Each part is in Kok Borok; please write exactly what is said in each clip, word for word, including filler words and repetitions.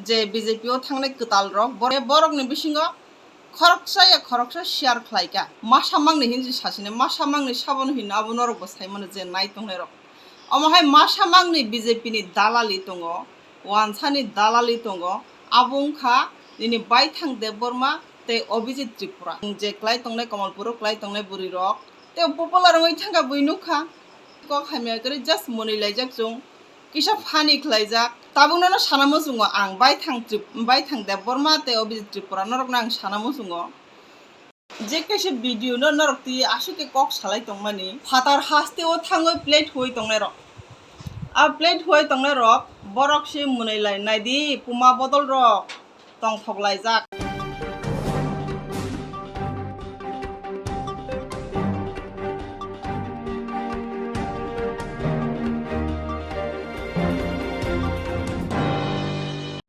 je B J P o thangnai kwtal rok, bor-, borokni bisingo khoroksa ya khoroksa share khlai kha. Masa mangni hinwi sasine, masa mangni sabono hinno abo norokbo sai mano je nai tongnai rok. Omo hai masa mangni B J P ni dalali tongo, wansani dalali tongo, abo wngkha nini Baithang Debbarma tei Abhijit Tripura. Nwng je klai tongnai Kamalpuro klai tongnai bwrwi rok, tei popular wngwi thangkha bui nukha. Kok hamya kwrwi just mwnwi laijak chwng. Kisa funny khlaijak. Tabukno no sana muchungo ang Baithang Trip-, Baithang Debbarma tei Abhijit Tripura norokno ang sana muchungo. Je kaisa video no norok twi aswk khe kok salai tongmani. Phatar haste o thangwi plate huwi tongnai rok. A plate huwi tongnai rok borok se mwnwi lai naidi puma bodol rok. Tongthok laijak.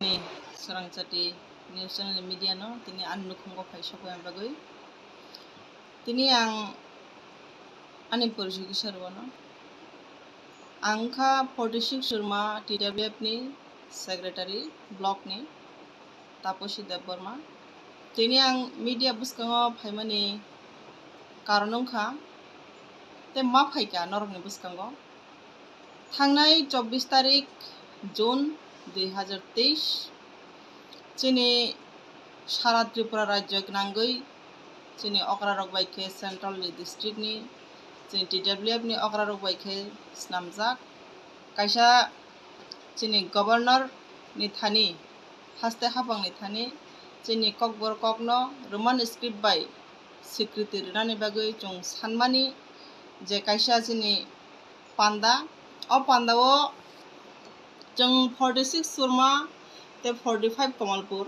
Ni Srangchati news channel ni media no tini ani nukhungo phai sokna bagwi. Tini ang ani porichoi kisa rwano. Ang wngkha forty six Surma T W F ni secretary, block ni Taposi Debbarma. Tini ang media bwskango phaimani karon wngkha, tei ma phaikha norokni bwskango. Thangnai chobbish tarik June dui hazar teis, chini sara Tripura rajyo gwnangwi chini okrarok bai khe central ni district ni, chini T W F ni okrarok bai khe snamjak. Kaisa chini governor ni thani, haste hapang ni thani chini kokborok kokno Roman script bai swikriti rwnani bagwi chwng sanmani je kaisa chini panda. O panda o chwng forty six Surma tei forty five Kamalpur,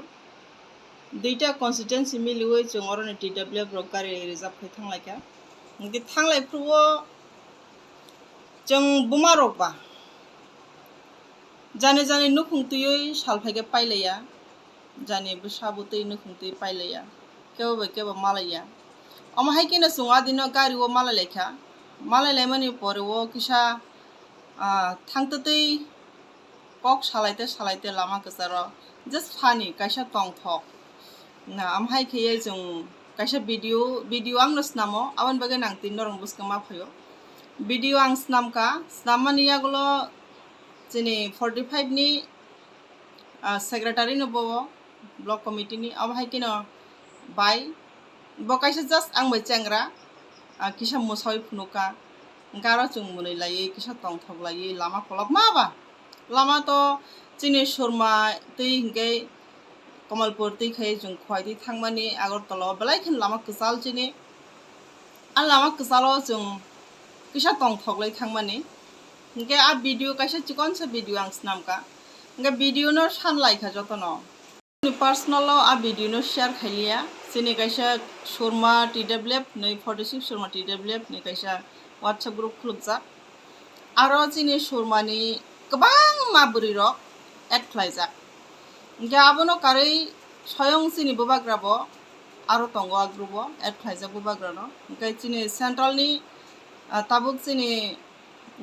duita constituency miliwi chwng oroni T W F rok gari reserve khai thanglaikha. Hwnkhe thanglai phuru o chwng buma rok ba jani jani nukhung twiwi sal phaikhe pailaiya. Jani bwsa bo twi nukhung twi pailaiya, kebo bai kebo malaiya. Omo hai kheno chwng adino gari o malai laikha, malai laimani pore o kisa, ah, thangtwtwi kok salai te salai te lama kwcharo just funny kaisa tongthok. Na, omo hai kheye chwng kaisa video, video ang no snamo, aboni bagwi nang tini norok bwskang ma phaio. Video ang snamkha, snammani yagulo chini forty five ni ah, secretary no bo block committee ni, abo hai kheno bai bo kaisa just ang bai chengra, ah, kisa mwsawi phunukha, hwnkhe aro chwng mwnwi laiwi kisa tongthok laiwi lama kolokma ba, lama to chini Surma twi hwnkhe Kamalpur twi khai chwng Khowai twi thangmani Agartala o belai kheno lama kwchal chini. A lama kwchalo chwng kisa tongthoklai thangmani. Hwnkhe a video kaisa chikonsa video ang snamkha. Hwnkhe video no san laikha jotono. Chini personal o a video no share khailiya. Chini kaisa Surma T W F, nwi forty six Surma T W F ni kaisa WhatsApp group khulukjak. Aro chini Surmani kwbangma bwrwi rok add khlaijak. Hwnkhe abono karwi soyong chini bubagra bo aro tongo a group o add khlaijak bubagra no. Hwnkhe chini central ni, ah, tabuk chini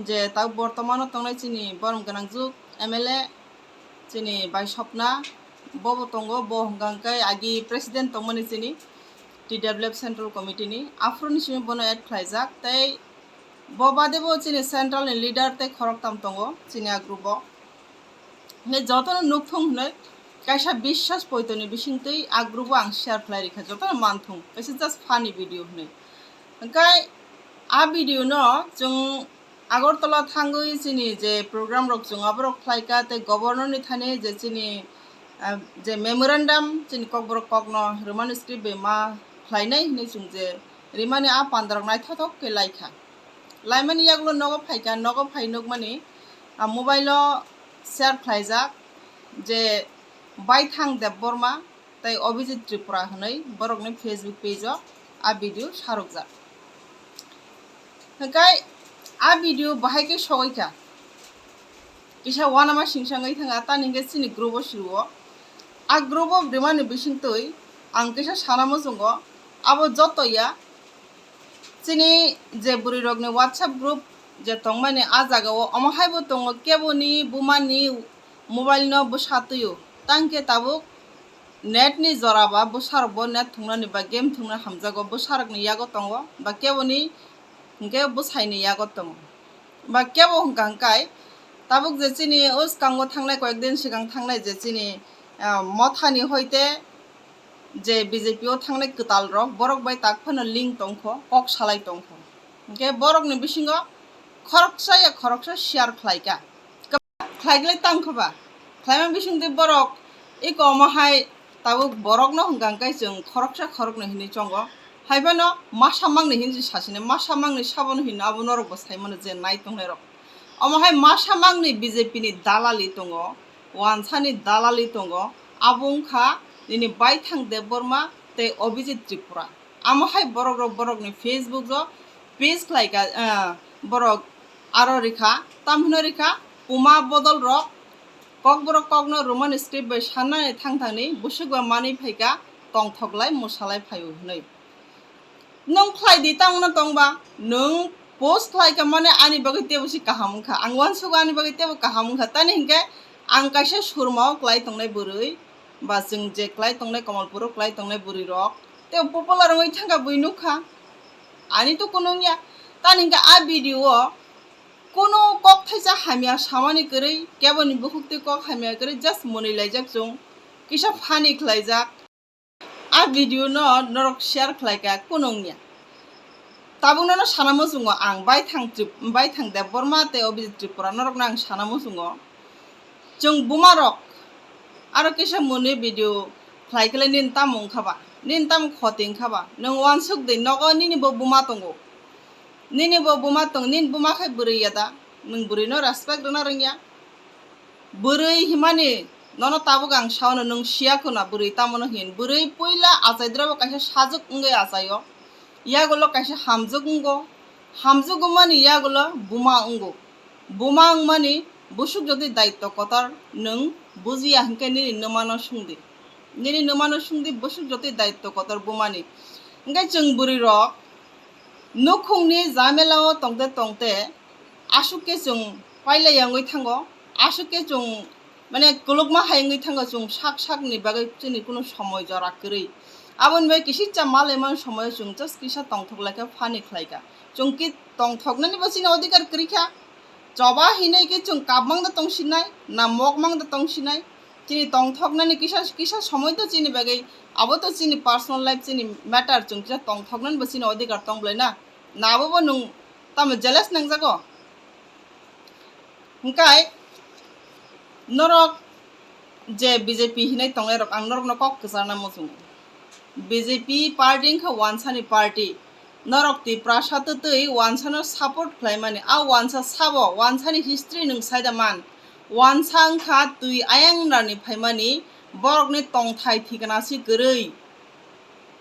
je tabuk bortomano tongnai chini borom gwnang juk M L A chini bai Sopna bobo tongo, bo hwnkha hwnkhe agi president tongmani chini T W F Central Committee ni. Aphuru ni simi bono add khlaijak tei bo bade bo chini central ni leader tei khoroktham tongo chini a group o. Hwnkhe jotono nukthung hwnwi kaisa biswas poito ni bisingtwi a group o ang share khlai rikha, jotono manthung, kaisa just funny video hwnwi. Hwnkhe a video no chwng Agartala thangwi chini je program rok chwng aborok khlaikha tei governor ni thani je chini, ah, je memorandum chini kokborok kokno Roman script bai ma khlainai hwnwi chwng je rimani a pandarok naithothok khe laikha. Laimani yagulo nogo phaikha, nogo phai nukmani, ah, mobile o share khlaijak je Baithang Debbarma tei Abhijit Tripura hwnwi borokni Facebook page o a video sarokjak. Hwnkhe a video bahai khe sogwi kha. Kisa uanama singsa wngwi thangkha, tani hwnkhe chini group o suru o. A group o rimani bisingtwi ang kisa sana muchungo, abo joto ya chini je bwrwi rokni WhatsApp group je tongmani a jaga o, omo hai bo tongo, kebo ni buma ni mobile no bwsa twi o, Tangkhe tabuk net ni jora ba bwsarok bo net thungnani ba game thungna hamjago, bwsarok ni yago tongo ba kebo ni hinkhe bwsai ni yago tongo ba kebo hwnkha hwnkhe tabuk je chini o swkango thangnai koyek din swkang thangnai je chini, ah, motha ni hoite je B J P o thangnai kwtal rok borok bai tak phano link tongkho, kok salai tongkho, hinkhe borok ni bisingo khoroksa ya khoroksa share khlaikha. Khlaiglai tangkha ba? Khlaima bisingtwi borok iko omo hai tabuk borokno hwnkha hwnkhe chwng khoroksa khoroknwi hinwi chongo. Haiphano masa mangni hinwi sasini, masa mangni sabono hino abo norokbo saimano je nai tongnairok. Omo hai masa mangni B J P ni dalali tongo, wansani dalali tongo, abo wngkha nini Baithang Debbarma tei Abhijit Tripura. Amo hai borok rok borok ni Facebook o page khlai ka, ah, borok aro rikha, tamhino rikha, puma bodol rok kokborok kokno Roman script bai sanna ni thang thang ni busuk ba manwi phaika tongthok lai musalai phaio hinwi. Nwng khlai di tamo no tongba, nwng post khlai ka mane ani bagwi tebo si kaham wngkha, ang uansugo ani bagwi tebo kaham wngkha, tani hinkhe ang kaisa surmao klai tongnai bwrwi ba chwng je klai tongnai Kamalpuro klai tongnai bwrwi rok tei popular wngwi thangkha bui nukha. Ani to kunu wngya. Tani hinkhe a video o kunu kok thaisa hamya samani kwrwi, keboni bukhuktwi kok hamya kwrwi, just mwnwi laijak chwng, kisa funny khlaijak. A video no norok share khlaikha kunu wngya. Tabuk nono sana muchungo ang Baithang Trip-, Baithang Debbarma tei Abhijit Tripura norokno ang sana muchungo. Chwng buma rok aro kisa mwnwi video khlai khlai nini tamo wngkha ba? Nini tamo khoti wngkha ba? Nwng uansuk di, nogo nini bo buma tongo. Nini bo buma tong, nini buma khai bwrwi ya da? Nwng bwrwi no respect rwna rwngya? Bwrwi himani nono tabuk ang saono nwng siya khuna bwrwi tamo no hin. Bwrwi puila achaidrobo kaisa sajwk wngwi achaio. Yagulo kaisa hamjwk wngo. Hamjwk wngmani yagulo buma wngo. Buma wngmani busuk jotoi daitto kotor nwng bujiya hinkhe nini nwmano swngdi. Nini nwmano swngdi busuk jotoi daitto kotor bumani. Hinkhe chwng bwrwi rok nukhungni jamelao tongte tongte aswk khe chwng pailai wngwi thango, aswk khe chwng mane kwlwkma hai wngwi thango, chwng sak sakni bagwi chini kunu somoi jora kwrwi. Aboni bagwi kisisa malaiman somoio chwng just kisa tongthok lai kha, funny khlai kha. Chwng ki tongthoknani bo chini odhikar kwrwi kha. Choba hinwi khe chwng kap mang da tong sinai, na mok mang da tong sinai. Chini tongthoknani kisa, kisa somoi to chini bagwi, abo to chini personal life, chini matter, chwng kisa tongthoknani bo chini odhikar tong bolai na. Na abo bo nwng tamo jealous nangjago? Hinkhe norok je B J P hinwi tongnai rok, ang norokno kok kwcharna muchungo. B J P party wngkha wansani party. Norok Tiprasa twtwi wansano support khlaimani. A wansa sabo, wansani history nwng saida man. Wansa wngkha twi ayang narni phaimani, borokni tongthai thikna si kwrwi.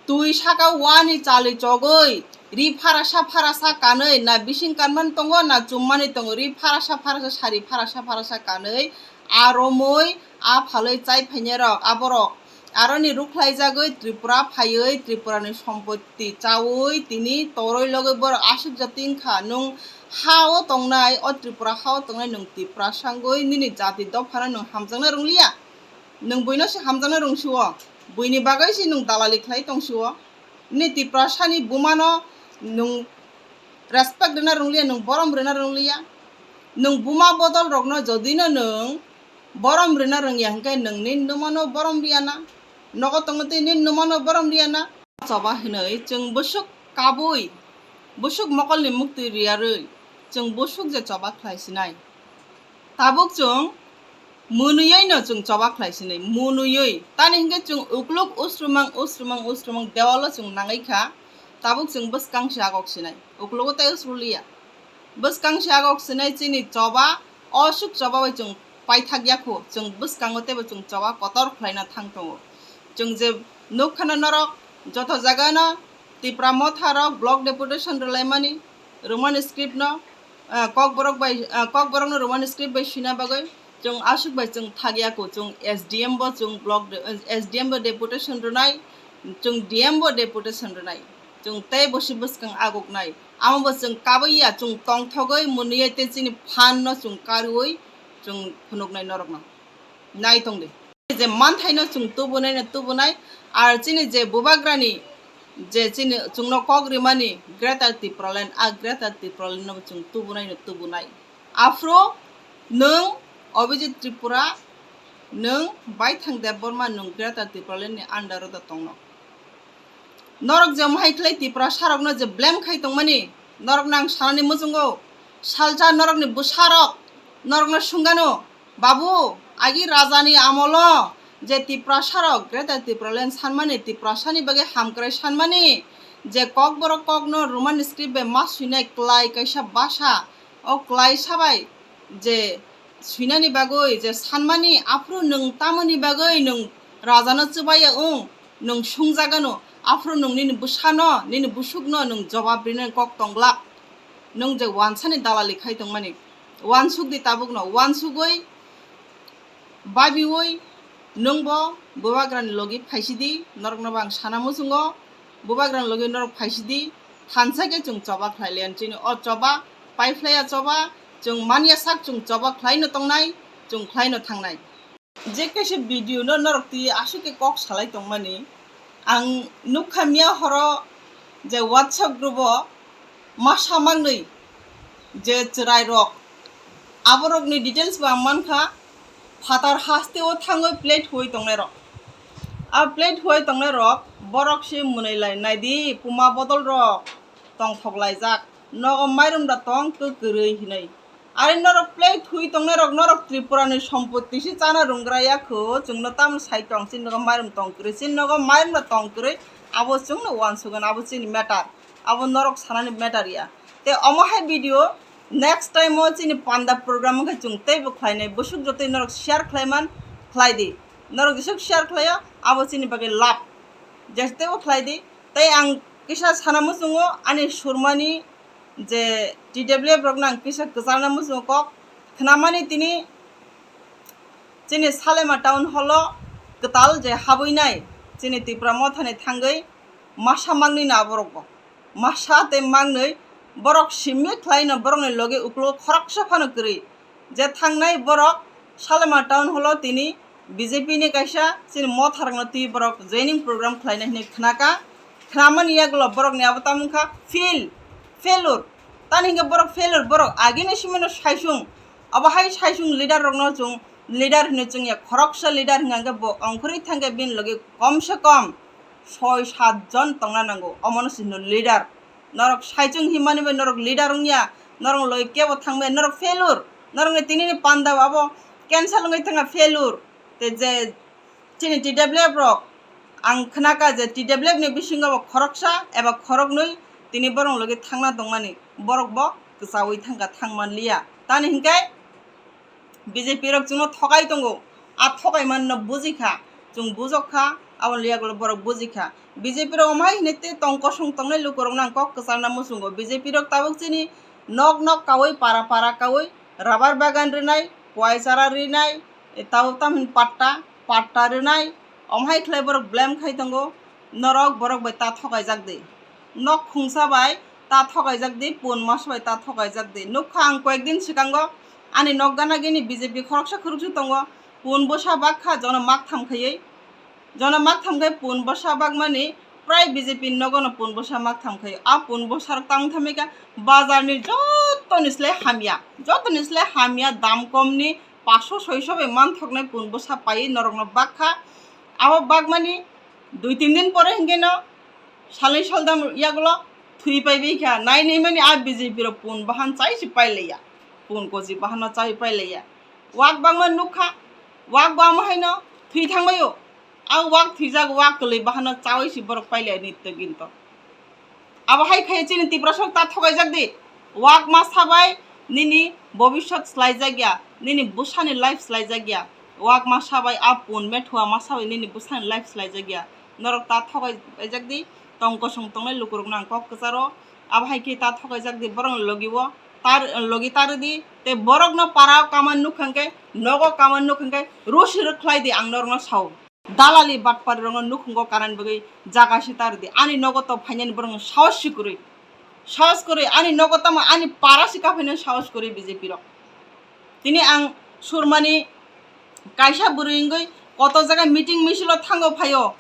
Twi saka wani chali chogwi, ri pharasa pharasa kanwi, na bising kanmani tongo, na chummani tongo, ri pharasa pharasa sari pharasa pharasa kanwi, a romwi, a phalwi chai phainai rok, aborok aroni rukhlaijagwi Tripura phaiwi Tripurani sompotti chawi tini toroi logwi borok aswk jati wngkha. Nwng ha o tongnai, o Tripura ha o tongnai nwng Tiprasa wngwi nini jati dophano nwng hamjakna rwngliya. Nwng buino se hamjakna rwngsio, buini bagwi se nwng dalali khlai tongsio. Nini Tiprasani bumano nwng respect rwna rwngliya, nwng borom rwna rwngliya. Nwng buma bodol rokno jodino nwng borom rwna rwngya hinkhe nwng nini nwmano borom riyana, nogo tongwi tei nini nwmano borom riyana. Choba hinwi chwng bwswk kabui, bwswk mokolni muktwi riyarwi chwng bwswk je choba khlai sinai. Tabuk chwng mwnwiwi no chwng choba khlai sinai, mwnwiwi. Tani hinkhe chwng ukluk usrumang, usrumang, usrumang dewalo chwng nangwi kha. Tabuk chwng bwskang se agok sinai, uklugo tei usruliya. Bwskang se agok sinai chini choba, o swk choba bai chwng paithak ya kho, chwng bwskango teibo chwng choba kotor khlaina thang tongo. Chwng je nuk khana norok joto jagano Tipra motha rok block deputation rwlaimani, Roman script no, ah, kokborok bai, ah, kokborok no Roman script bai swina bagwi chwng aswk bai chwng thak ya kho, chwng S D M bo chwng block de-, S D M bo deputation rwnai, chwng D M bo deputation rwnai, chwng tei bosi bwskang aguknai. Amo bo chwng kabwi ya, chwng tongthogwi mwnwi tei chini phan no chwng karwi chwng phunuknai norokno. Nai tong di. Je manthaino chwng tubunai no tubunai, ar chini je bubagrani je chini chwngno kok rimani Greater Tipraland, a Greater Tipraland no chwng tubunai no tubunai. Aphuru nwng Abhijit Tripura, nwng Baithang Debbarma, nwng Greater Tipraland ni under o da tongno. Norok je mohai khlai Tiprasa rokno je blame khai tongmani, norok nang sanani muchungo, salsa norokni bwsarok norokno sungano, babu, agi rajani amolo je Tiprasa rok Greater Tipraland sanmani, Tiprasani bagwi hamkrai sanmani, je kokborok kokno Roman script bai ma swinai klai kaisa basa, o klai sabai je swinani bagwi je sanmani, aphuru nwng tamoni bagwi nwng rajano chubaya wng, nwng sungjagano, aphuru nwng nini bwsano, nini busukno nwng jobab rinani kok tonglak. Nwng je wansani dalali khai tongmani, wansuk di tabukno, wansugwi babiwi nwngbo bubagrani logi phaisidi, noroknobo ang sana muchungo, bubagrani logi norok phaisidi, thansa khe chwng choba khlai liyan. Chini o choba, paiphlaiya choba, chwng manya sak chwng choba khlaino tongnai, chwng khlaino thangnai. Je kaisa video no norok twi aswk khe kok salai tongmani, ang nukha miya horo je WhatsApp group o masa mangnwi je chwrai rok, aborokni details bo ang mankha, phatar haste o thangwi plate huwi tongnai rok. A plate huwi tongnai rok borok se mwnwi lai naidi, puma bodol rok tongthok laijak, nogo mairum da tong kwrwi hinwi. Are norok plate hui tongnai rok, norok Tripura ni sompotti se chana runggra ya kho, chwngno tamo sai tong, chini nogo mairum tong kwrwi, chini nogo mairum no tong kwrwi, abo chwngno uansukgwn, abo chini matter, abo norok sanani matter ya. Te omo hai video next time o chini panda program wngkha chwng teibo khlainai, bwswk jotoi norok share khlaiman khlai di, norok jeswk share khlaio abo chini bagwi lab, jeswk teibo khlai di. Tei ang kisa sana muchungo ani surmani je T W F rokno ang kisa kwcharna muchungo kok khnamani tini chini Salema Town Hall o kwtal je habwinai chini Tipra Mothani thangwi masa mangnwi no aborok bo masa tei mangnwi borok simi khlaino borokni logi uklo khoroksa phano kwrwi je thangnai borok Salema Town Hall o tini B J P ni kaisa chini motharokno twi borok joining program khlaina hinwi khnaka. Khnamani yagulo borokni abo tamo wngkha fail, failure. Tani hinkhe borok failure, borok agini simino saisung. Abo hai saisung leader rokno chwng leader hinwi chwngya, khoroksa leader hinkhe bo ongkhorwi thangkhe bini logi kom se kom soi sat jon tongna nango, omono se hino leader. Norok saichung himani bai norok leader wngya, norok loi kebo thangbai, norok failure, norokni tinini panda abo cancel wngwi thangkha failure. Tei je chini T W F rok, ang khnaka je T W F ni bisingo bo khoroksa eba khoroknwi tini borok logi thangna tongmani, borok bo kwchaui thangkha, thangmanliya. Tani hinkhe B J P rok chwngno thokai tongo, a thokai manno bujikha, chwng bujokha, aboni yagulo borok bujikha. B J P rok omhai hinwi tei tong kosong tongnai lukurokno ang kok kwcharna muchungo. B J P rok tabuk chini nok nok kaui, para para kaui, rabar bagan rinai, kuai chara rinai, tabuk tamhin patta, patta rinai, omhai khlai borok blame khai tongo. Norok borok bai ta thokaijak di, nok khungsa bai ta thokaijak di, pun masa bai ta thokaijak di. Nukha ang koyekdin swkango ani nok gana gini B J P khoroksa khoroksa tongo, pun bwsa bakha jono mak tham khaiwi, jono mak tham khai pun bwsa bakmani prai B J P ni nogono pun bwsa mak tham khai. A pun bwsa rok tang thamika bazar ni joto ni slai hamya, joto ni slai hamya dam kom ni paso soiso bai manthoknai pun bwsa paiwi norokno bakha. Abo bakmani dui tin din pore hinkhe no salnwi saldam yagulo thwi paibai kha. Nai nai mani a B J P rok pun bahan chai se pailaiya, pun koji bahan no chai pailaiya. Wak bangma nukha, wak bangma haino thwi thangbaio. A wak thwijak, wak kwlwi bahan no chaui se borok pailaiya nitto ginto. Abo hai khai chini Tiprasa rok ta thokaijak di. Wak masa bai nini bobiswt swlaijakya, nini bwsani life swlaijakya. Wak masa bai a pun methua masa bai nini bwsani life swlaijakya. Norok ta thokaijak di, tong kosong tongnai lukurokno ang kok kwcharo. Abo hai khe ta thokaijak di, borokni logi o tar, logi tar di, tei borokno para o kaman nukha hwnkhe, nogo kaman nukha hwnkhe, rusi rwkhlai di, ang norokno sao. Dalali batpari rokno nukhungo kanani bagwi jaga se tar di. Ani nogo to phainani borokno sahos se kwrwi. Sahos kwrwi ani nogo tamo ani para se kaphainani sahos kwrwi B J P rok. Tini ang surmani kaisa bwrwi wngwi Koto jaga meeting misil o thango phaio,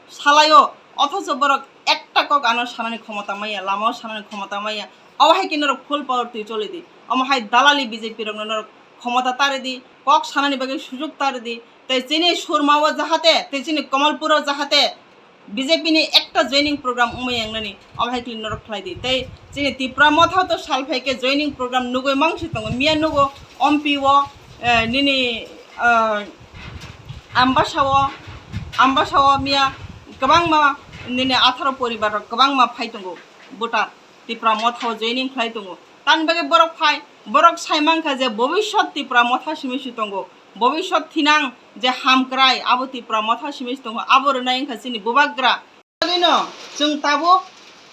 salaio, othocho borok ekta kok ano sanani khomota maya, lama o sanani khomota maya. Obo hai khe norok full power twi choli di. Omo hai dalali B J P rokno norok khomota tari di, kok sanani bagwi sujuk tari di. Tei chini Surma o jahate, tei chini Kamalpur o jahate B J P ni ekta joining program wngmaya wngnani, omo hai khe norok khlai di. Tei chini Tipra Motha to sal phai khe joining program nugui mangsi tongo, miya nugo Ompi o, eh, nini, eh, Ambasa o, Ambasa o miya kwbangma nini atharo poribar rok kwbangma phai tongo voter, Tipra Motha o joining khlai tongo. Tamni bagwi borok phai, borok sai mankha je bobiswt Tipra Motha simi si tongo, bobiswt thinang je hamkrai abo Tipra Motha simi si tongo, abo rwnai wngkha chini bubagra. Bagwino chwng tabuk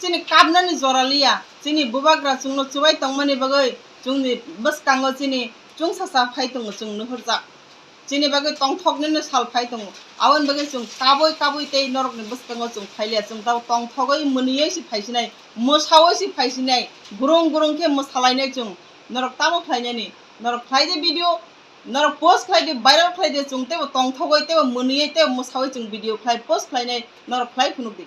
chini kapnani jora liya, chini bubagra chwngno chubai tongmani bagwi chwngni bwskango chini chwngsacha phai tongo, chwng nuhurjak. Chini bagwi tongthoknino sal phai tongo. Aboni bagwi chwng kabui kabui tei norokni bwskango chwng phai liya. Chwng tabuk tongthogwi mwnwiwi se phaisinai, mwsawi se phaisinai, gurung gurung khe mwsalainai chwng. Norok tamo khlainani? Norok khlai di video, norok post khlai di, viral khlai di, chwng teibo tongthogwi, teibo mwnwiwi, teibo mwsawi chwng video khlai, post khlainai, norok khlai phunuk di.